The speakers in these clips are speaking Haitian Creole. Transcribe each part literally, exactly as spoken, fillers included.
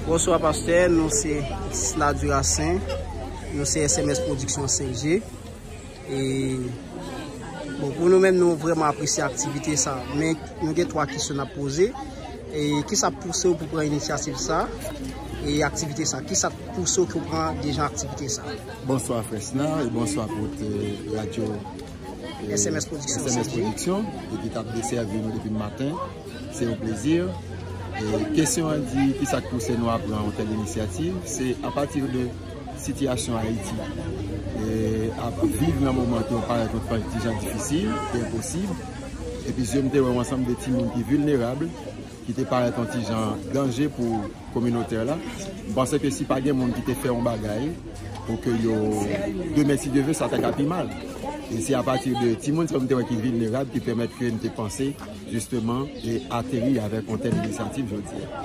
Bonswa pastè, nou se Sla Durasen, nou se S M S Production Senk G. E, bon, pou nou menm, nou vrèman apresye aktivite sa. Men nou gen twa kesyon n ap poze. E kisa k pouse w pou pran inisyativ sa? E aktivite sa, kisa k pouse w pou pran deja aktivite sa? Bonswa frè Sna, e bonswa pou tout, eh, radyo, eh, S M S Production, S M S Production, e ki t ap desèvi nou depi maten. Se yon plezi. E kesyon an di, kisa k pouse nou a pran yon tèl inisyativ? Se apati de sitiyasyon Ayiti, e, ap viv nan moman ke yo parèt yon ti jan difisil, e enposib. Epi je m te wè yon ansanm de timoun ki vilnerab, ki te parèt yon ti jan danje pou kominote la. M panse ke si pa gen moun ki te fè yon bagay pou ke yo, demen si Dye ve, sa ta ka pi mal. E se apati de timoun sa yo m te wè ki vilnerab ki pèmèt ke m te panse jisteman, e ateri avèk yon tèl inisyativ jodi a.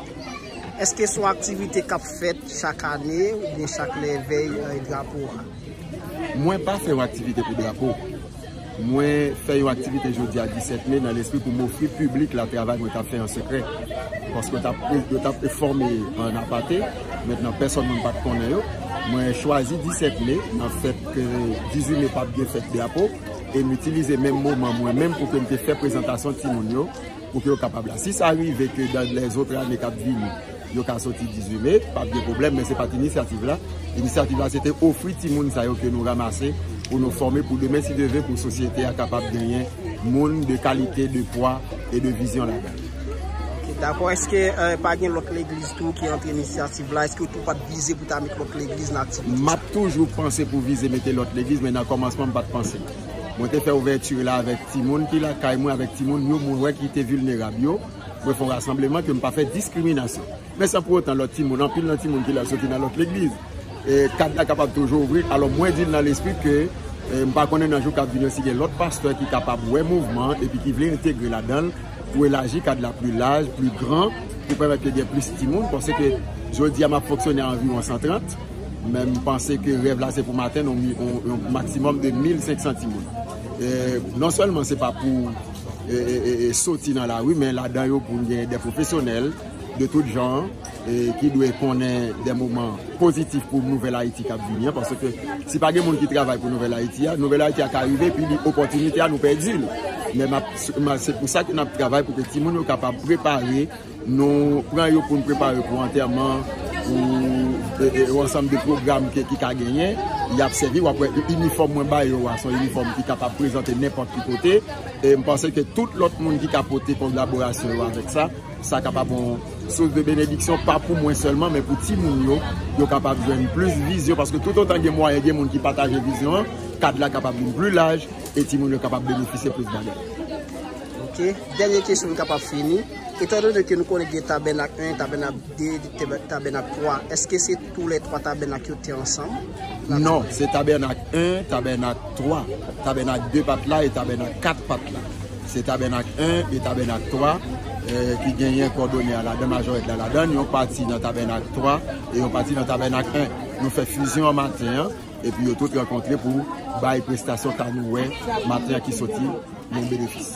Èske se yon aktivite k ap fèt chak ane oubyen chak lè vèy, eh, drapo a? Mwen pa fè yon aktivite pou drapo. Mwen fè yon aktivite jodi a disèt me nan lespri pou m ofri piblik la travay mwen t ap fè an sekrè. Paske yo t ap, yo t ap fòme an apate, mentnan pèsòn moun pa t konnen yo. Mwen chwazi disèt me nan fèt ke dizuit me p ap gen fèt drapo. E m itilize menm moman mwen menm pou ke m te fè prezantasyon timoun yo, pou ke yo kapab la. Si sa rive ke dan lèzòt ane k ap vini, yo ka soti dizuit me, p ap gen pwoblèm, men se pa t inisyativ la. Inisyativ la, se te ofri timoun sa yo ke nou ranmase pou nou fòme pou demen, si Dye ve, pou sosyete a kapab genyen moun de kalite, de pwa e de vizyon ladan l. Ok, dakò. Èske, eh, pa gen lòt legliz tou ki antre inisyativ la? Èske ou tou pa t vize pou ta met lòt legliz nan aktivite sa? M ap toujou panse pou vize mete lòt legliz, men nan kòmansman m pa t panse. Mwen te fè ouvèti la avèk timoun ki lakay mwen, avèk timoun yo mwen wè ki te vilnerab yo. Mwen fè yon rasanbleman ke m pa fè diskriminasyon. Men san pou otan lòt timoun, anpil nan timoun ki la soti nan lòt legliz. E kad la kapab toujou ouvri. Alò mwen di l nan lespri ke, e, m pa konnen nan jou k ap vini si gen lòt pastè ki kapab wè mouvman an epi ki vle entegre ladan l pou elaji kad la pli laj, pli gran, pou pèmèt ke gen plis timoun. Paske jodi a m ap fonksyone a anviwon san trant, men m panse ke rèv la se pou m atenn yon, yon, yon maksimòm de mil senk san timoun. E, non sèlman se pa pou, e, e, e, e, soti nan lari, men ladan yo pou n gen de pwofesyonèl de tout jan, e, ki dwe konnen de moman pozitif pou Nouvèl Ayiti k ap vini an, paske si pa gen moun ki travay pou Nouvèl Ayiti a, Nouvèl Ayiti a ka rive, epi li, opòtinite a, nou pèdi l. Men m ap, m ap, se pou sa ke n ap travay pou ke timoun yo kapab prepare, nou pran yo pou n prepare pou antèman, pou, e, e, yon ansanm de pwogram ke, ki ka genyen, y ap sèvi, w ap wè inifòm mwen ba yo a, se yon inifòm ki kapab prezante nenpòt ki kote, e m panse ke tout lòt moun ki ka pote kolaborasyon yo avèk sa, sa kapab yon sous de benediksyon, pa pou mwen sèlman, men pou timoun yo, yo kapab jwenn plis vizyon, paske toutotan gen mwayen, gen moun ki pataje vizyon an, kad la kapab vin pli laj, e timoun yo kapab benefisye plis bagay. Ok, dènye kesyon nou kapab fini. Etandone ke nou konnen gen tabènak en, tabènak de, tabènak twa, èske se toulètwa tabènak yo te ansanm? Non, se tabènak en, tabènak twa, tabènak de pa t la e tabènak kat pa t la. Se tabènak en e tabènak twa, eh, ki genyen kòdonè a ladan, majorèt la ladan, yon pati nan tabènak twa e yon pati nan tabènak en. Nou fè fizyon an maten an, epi yo tout rankontre pou bay prestasyon ka nou wè maten an ki soti yon benefis.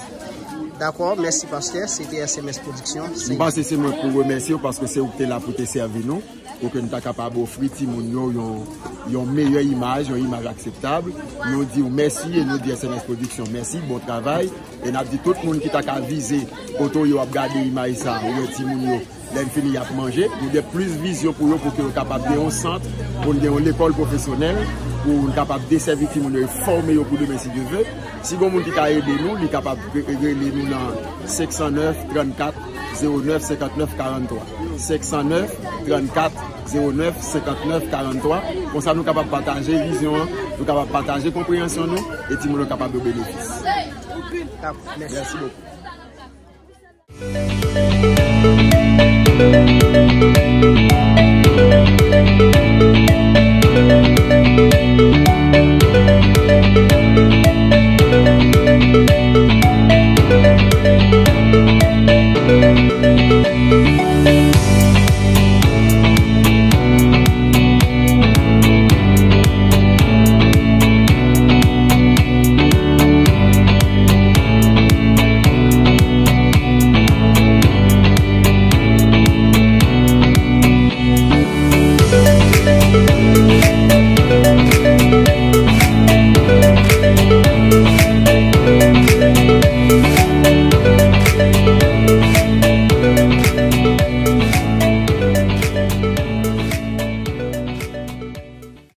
Dakò, mèsi pastè, se te S M S Production. M panse se mwen pou remèsye w paske se ou ki te la pou te sèvi nou, pou ke n ta kapab ofri timoun yo yon, yon meyè imaj, yon imaj akseptab. Nou di w mèsi e nou di S M S Production mèsi, bon travay. E n ap di tout moun ki ta ka vize kote w ye w ap gade imaj sa, ou wè timoun yo, lè n fini y ap manje. Nou gen plis vizyon pou yo, pou ke yo kapab gen yon sant, pou n gen yon lekòl pwofesyonèl, pou n kapab desèvi timoun yo e fòme yo pou demen si Dye ve. Si gen moun ki ka ede nou, li kapab re-, rele nou nan senk san nèf, trannkat, zewo nèf, senkantnèf, karanntwa. Senk san nèf, trannkat, zewo nèf, senkantnèf, karanntwa. Konsa nou kapab pataje vizyon an, nou kapab pataje konpreyansyon nou, e timoun yo kapab yo benefis. Mèsi bokou.